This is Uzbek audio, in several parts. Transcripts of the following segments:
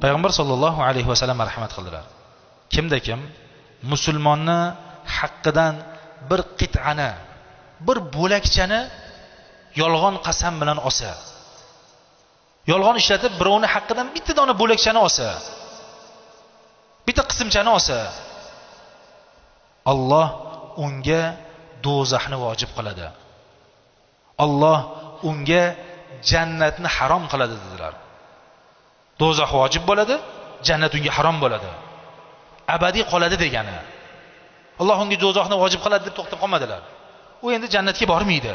Payg'ambar sollallohu alayhi vasallam marhamat qildilar. Kimda kim musulmonni haqqidan bir qit'ani, bir bo'lakchani yolg'on qasam bilan olsa, yolg'on ishlatib birovni haqqidan bitta dona bo'lakchani olsa, bitta qismchani olsa, Alloh unga do'zaxni vojib qiladi. Alloh unga jannatni harom qiladi dedilar. Do'zax vojib bo'ladi, jannat unga harom bo'ladi. Abadiy qoladi degani. Alloh unga do'zaxni vojib qiladi deb to'xtab qolmadilar. U endi jannatga bormaydi.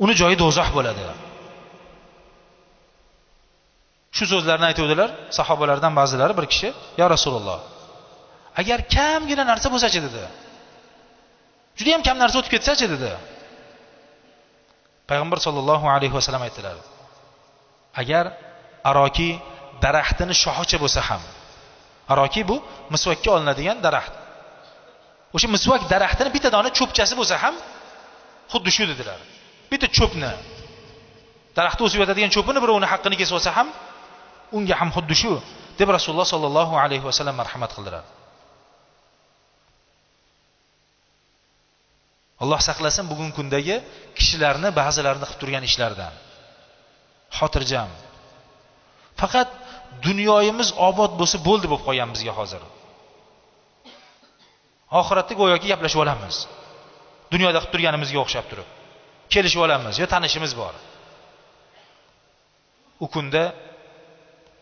Uni joyi do'zax bo'ladi. Shu so'zlarni aytuvdilar sahobalardan ba'zilari. Bir kishi, "Ya Rasululloh, agar kamgina narsa bo'lsa-chi" dedi. Juda ham kam narsa o'tib ketsa-chi dedi. Payg'ambar sollallohu alayhi vasallam aytdilar: agar aroki daraxtini shoxicha bo'lsa ham, aroki bu misvakka olinadigan daraxt. O'sha misvak daraxtini bitta dona cho'pchasi bo'lsa ham xuddi shu dedilar. Bitta cho'pni, daraxtda o'sib yotadigan cho'pini birovning haqqini kesib olsa ham unga ham xuddi shu deb Rasululloh sollallohu alayhi vasallam marhamat qildilar. Alloh saqlasin bugungi kundagi kishilarni ba'zilarini qilib turgan ishlardan. Xotirjam. Faqat dunyoyimiz obod bo'lsa bo'ldi bo'lib qolgan bizga hozir. Oxiratda go'yoki gaplashib olamiz. Dunyoda qilib turganimizga o'xshab turib kelishib olamiz, yo tanishimiz bor. U kunda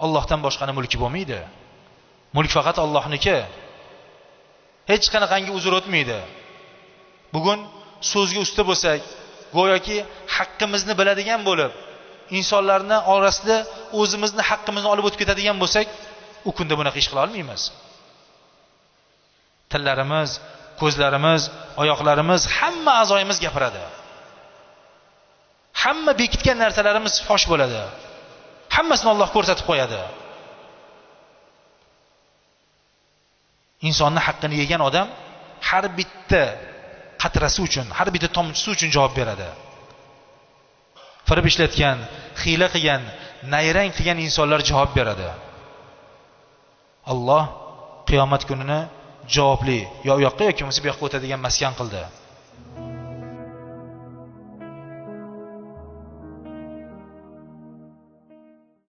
Allohdan boshqani mulki bo'lmaydi. Mulk faqat Allohniki. Hech qanaqangi uzr o'tmaydi. Bugun so'zga usta bo'lsak, go'yoki haqqimizni biladigan bo'lib, insonlarning orasida o'zimizni haqqimizni olib o'tib ketadigan bo'lsak, u kunda bunaqa ish qila olmaymiz. Tillarimiz, ko'zlarimiz, oyoqlarimiz, hamma a'zoyimiz gapiradi. Hamma bekitgan narsalarimiz fosh bo'ladi. Hammasini Alloh ko'rsatib qo'yadi. Insonning haqqini yegan odam har bitta qatrasi uchun, har bitta tomchisi uchun javob beradi. Firib ishlatgan, xiyla qilgan, nayrang qilgan insonlar javob beradi. Alloh qiyomat kunini javobli, yo u yoqqa yoki bo'lmasa bu yoqqa o'tadigan maskan qildi.